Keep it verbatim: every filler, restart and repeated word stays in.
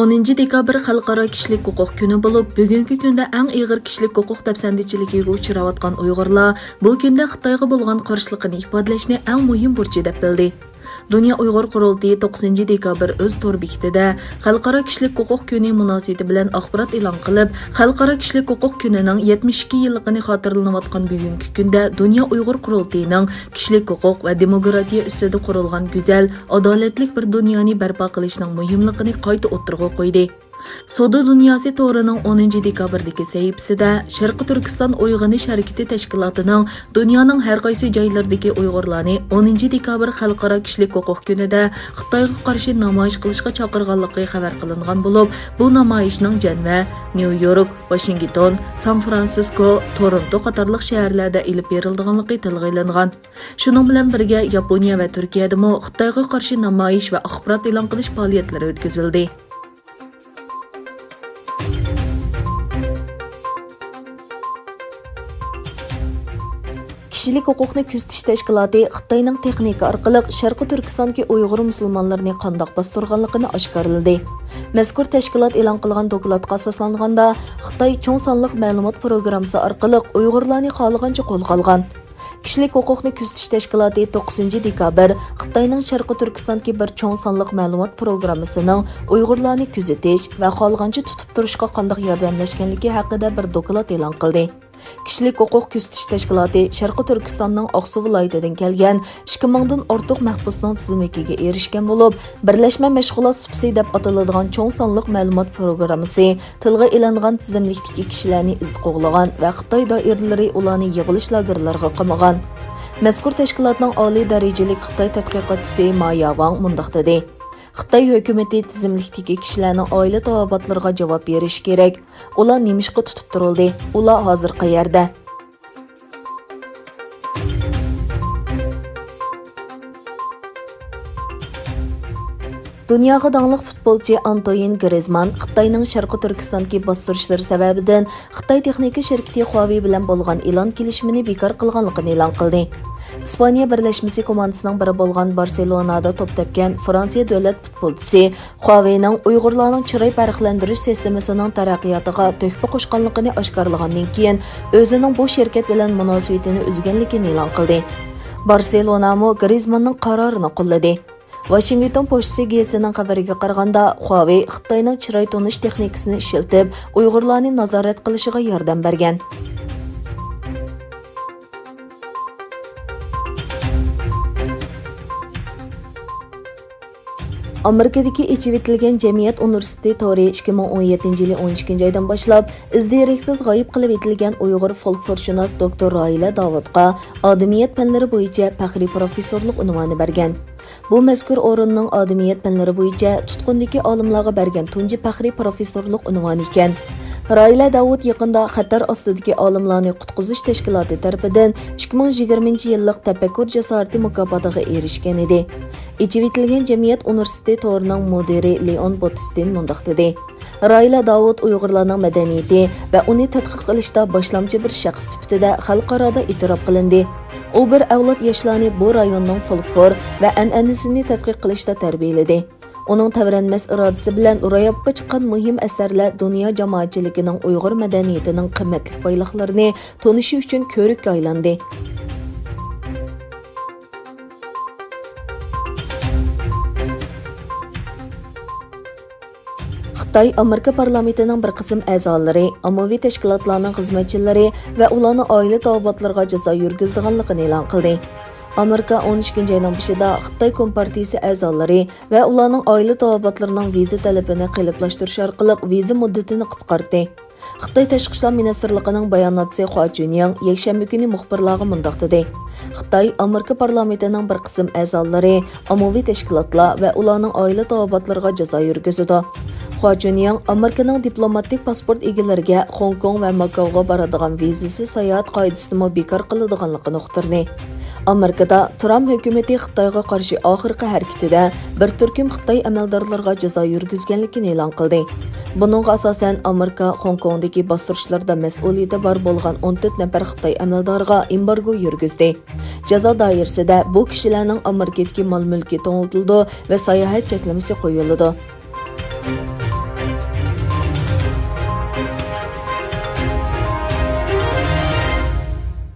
ئونىنچى دېكابىر خەلقئارا كىشىلىك ھوقۇق كۈنى بولۇپ، بۈگۈنكى كۈندە ئەڭ ئېغىر كىشىلىك ھوقۇق دەپسەندىچىلىكىگە ئۇچراۋاتقان ئۇيغۇرلار بۇ كۈندە خىتايغا بولغان قارشىلىقىنى ئىپادىلەشنى ئەڭ مۇھىم بۇرچى دەپ بىلدى. دۇنيا ئۇيغۇر قۇرۇلتىيى توققۇزىنچى دېكابىر ئۆز تور بېكىتىدە خەلقئارا كىشىلىك ھوقۇق كۈنى مۇناسىۋىتى بىلەن ئاخبارات ئېلان قىلىپ، خەلقئارا كىشىلىك ھوقۇق كۈنىنىڭ يەتمىش ئىككى يىللىقىنى خاتىرىلىنىۋاتقان بۈگۈنكى كۈندە دۇنيا ئۇيغۇر قۇرۇلتىيىنىڭ كىشىلىك ھوقۇق ۋە دېموكراتىيە ئۈستىدە قۇرۇلغان گۈزەل، ئادالەتلىك بىر دۇنيانى بەرپا قىلىشنىڭ مۇھىملىقىنى قايتا ئوتتۇرىغا قويدى. سودا دۇنياسى تورىنىڭ ئونىنچى دېكابىردىكى سەھىپىسىدە شەرقىي تۈركىستان ئويغىنىش ھەرىكىتى تەشكىلاتىنىڭ دۇنيانىڭ ھەر قايسى جايلىرىدىكى ئۇيغۇرلارنى ئونىنچى دېكابىر خەلقئارا كىشىلىك ھوقۇق كۈنىدە خىتايغا قارشى نامايىش قىلىشقا چاقىرغانلىقى خەۋەر قىلىنغان بولۇپ، بۇ نامايىشنىڭ جەنۋە، نيۇ يورك، ۋاشىنگتون، سان فرانسىسكو، تورونتو قاتارلىق شەھەرلەردە ئېلىپ بېرىلىدىغانلىقى تىلغا ئېلىنغان. شۇنىڭ بىلەن بىرگە، ياپونىيە ۋە تۈركىيەدىمۇ خىتايغا قارشى نامايىش ۋە ئاخبارات ئېلان قىلىش پائالىيەتلىرى ئۆتكۈزۈلدى. كىشىلىك ھوقۇقنى كۆزىتىش تەشكىلاتى خىتاينىڭ تېخنىكا ئارقىلىق شەرقىي تۈركىستاندىكى ئۇيغۇر مۇسۇلمانلىرىنى قانداق باستۇرغانلىقىنى ئاشكارىلىدى. مەزكۇر تەشكىلات ئېلان قىلغان دوكلاتقا ئاساسلانغاندا، خىتاي چوڭ سانلىق مەلۇمات پروگراممىسى ئارقىلىق ئۇيغۇرلارنى خالىغانچە قولغا ئالغان. كىشىلىك ھوقۇقنى كۆزىتىش تەشكىلاتى توققۇزىنچى دېكابىر خىتاينىڭ شەرقىي تۈركىستاندىكى بىر چوڭ سانلىق مەلۇمات پروگراممىسىنىڭ ئۇيغۇرلارنى كۆزىتىش ۋە خالىغانچە تۇتۇپ تۇرۇشقا قانداق ياردەملەشكەنلىكى ھەققىدە بىر دوكلات ئېلان قىلدى. كىشىلىك ھوقۇق كۆزىتىش تەشكىلاتى شەرقىي تۈركىستاننىڭ ئاقسۇ ۋىلايىتىدىن كەلگەن ئىككى مىڭدىن ئارتۇق مەھبۇسنىڭ تىزىملىكىگە ئېرىشكەن بولۇپ، بىرلەشمە مەشغۇلات سۇپىسى دەپ ئاتىلىدىغان چوڭ سانلىق مەلۇمات پروگراممىسى تىلغا ئېلىنغان تىزىملىكتىكى كىشىلەرنى ئىز قوغلىغان ۋە خىتاي دائىرىلىرى ئۇلارنى يىغىلىش لاگېرلىرىغا قامىغان. مەزكۇر تەشكىلاتنىڭ ئالىي دەرىجىلىك خىتاي تەتقىقاتچىسى ما ياۋاڭ مۇنداق دېدى: خىتاي ھۆكۈمىتى تىزىملىكتىكى كىشىلەرنىڭ ئائىلە تاۋابىئاتلىرىغا جاۋاب بېرىشى كېرەك. ئۇلار نېمىشقا تۇتۇپ تۇرۇلدى؟ ئۇلار ھازىر قەيەردە؟ دۇنياغا داڭلىق پۇتبولچى ئانتوئىن گرىزمان خىتاينىڭ شەرقىي تۈركىستاندىكى باستۇرۇشلىرى سەۋەبىدىن خىتاي تېخنىكا شىركىتى خۇاۋېي بىلەن بولغان ئېلان كېلىشىمىنى بىكار قىلغانلىقىنى ئېلان قىلدى. ئىسپانىيە بىرلەشمىسى كوماندىسىنىڭ بىرى بولغان بارسېلونادا توپ تەپكەن فرانسىيە دۆلەت پۇتبولچىسى خۇاۋېينىڭ ئۇيغۇرلارنىڭ چىراي پەرقلەندۈرۈش سىستېمىسىنىڭ تەرەققىياتىغا تۆھپە قوشقانلىقىنى ئاشكارىلىغاندىن كېيىن، ئۆزىنىڭ بۇ شىركەت بىلەن مۇناسىۋىتىنى ئۈزگەنلىكىنى ئېلان قىلدى. بارسېلونامۇ گرىزماننىڭ قارارىنى قوللىدى. ۋاشىنگتون پوچتىسى گېزىتىنىڭ خەۋىرىگە قارىغاندا، خۇاۋېي خىتاينىڭ چىراي تونۇش تېخنىكىسىنى ئىشلىتىپ، ئۇيغۇرلارنى نازارەت قىلىشىغا ياردەم بەرگەن. ئامېرىكىدىكى ئېچىۋېتىلگەن جەمئىيەت ئۇنىۋېرسىتېتى تورى ئىككى مىڭ ئون يەتتىنچى يىلى ئون ئىككىنچى ئايدىن باشلاپ ئىز-دېرەكسىز غايىب قىلىۋېتىلگەن ئۇيغۇر فولكلورشۇناس دوكتور راھىلە داۋۇتقا ئادىمىيەت پەنلىرى بويىچە پەخرىي پروفېسسورلۇق ئۇنۋانى بەرگەن. بۇ مەزكۇر ئورۇننىڭ ئادىمىيەت پەنلىرى بويىچە تۇتقۇندىكى ئالىملارغا بەرگەن تۇنجى پەخرىي پروفېسسورلۇق ئۇنۋانى ئىكەن. راھىلە داۋۇت يېقىندا خەتەر ئاستىدىكى ئالىملارنى قۇتقۇزۇش تەشكىلاتى تەرىپىدىن ئىككى مىڭ يىگىرمىنچى يىللىق تەپەككۇر جاسارىتى مۇكاپاتىغا ئېرىشكەن ئىدى. ئېچىۋېتىلگەن جەمئىيەت ئۇنىۋېرسىتېتى تورىنىڭ مۇدىرى لېئون بوتىستىن مۇنداق دېدى: راھىلە داۋۇت ئۇيغۇرلارنىڭ مەدەنىيىتى ۋە ئۇنى تەتقىق قىلىشتا باشلامچى بىر شەخس سۈپىتىدە خەلقئارادا ئېتىراپ قىلىندى. ئۇ بىر ئەۋلاد ياشلارنى بۇ رايوننىڭ فولكلور ۋە ئەنئەنىسىنى تەتقىق قىلىشتا تەربىيەلىدى. ئۇنىڭ تەۋرەنمەس ئىرادىسى بىلەن روياپقا چىققان مۇھىم ئەسەرلەر دۇنيا جامائەتچىلىكىنىڭ ئۇيغۇر مەدەنىيىتىنىڭ قىممەتلىك بايلىقلىرىنى تونۇشى ئۈچۈن كۆۋرۈككە ئايلاندى. خىتاي ئامېرىكا پارلامېنتىنىڭ بىر قىسىم ئەزالىرى، ئاممىۋى تەشكىلاتلارنىڭ خىزمەتچىلىرى ۋە ئۇلارنىڭ ئائىلە تاۋابىئاتلىرىغا جازا يۈرگۈزىدىغانلىقىنى ئېلان قىلدى. ئامېرىكا ئون ئىككىنچى ئاينىڭ بېشىدا خىتاي كومپارتىيىسى ئەزالىرى ۋە ئۇلارنىڭ ئائىلە تاۋابىئاتلىرىنىڭ ۋىزا تەلىپىنى قېلىپلاشتۇرۇش ئارقىلىق ۋىزا مۇددىتىنى قىسقارتتى. خىتاي تاشقى ئىشلار مىنىستىرلىقىنىڭ باياناتچىسى خۇا جۈنياڭ يەكشەنبە كۈنى مۇخبىرلارغا مۇنداق دېدى: خىتاي ئامېرىكا پارلامېنتىنىڭ بىر قىسىم ئەزالىرى، ئاممىۋى تەشكىلاتلار ۋە ئۇلارنىڭ ئائىلە تاۋابىئاتلىرىغا جازا يۈرگۈزىدۇ. خۇا جۈنياڭ ئامېرىكىنىڭ دىپلوماتىك پاسپورت ئىگىلىرىگە خوڭكوڭ ۋە ماكاۋغا بارىدىغان ۋىزىسىز ساياھەت قائىدىسىنىمۇ بىكار قىلىدىغانلىقىنى ئۇقتۇردى. ئامېرىكىدا ترامپ ھۆكۈمىتى خىتايغا قارشى ئاخىرقى ھەرىكىتىدە بىر تۈركۈم خىتاي ئەمەلدارلىرىغا جازا يۈرگۈزگەنلىكىنى ئېلان قىلدى. بۇنىڭغا ئاساسەن، ئامېرىكا خوڭكوڭدىكى باستۇرۇشلاردا مەسئۇلىيىتى بار بولغان ئون تۆت نەپەر خىتاي ئەمەلدارىغا ئېمبارگو يۈرگۈزدى. جازا دائىرىسىدە بۇ كىشىلەرنىڭ ئامېرىكىدىكى مال-مۈلكى توڭلىتىلىدۇ ۋە ساياھەت چەكلىمىسى قويۇلىدۇ.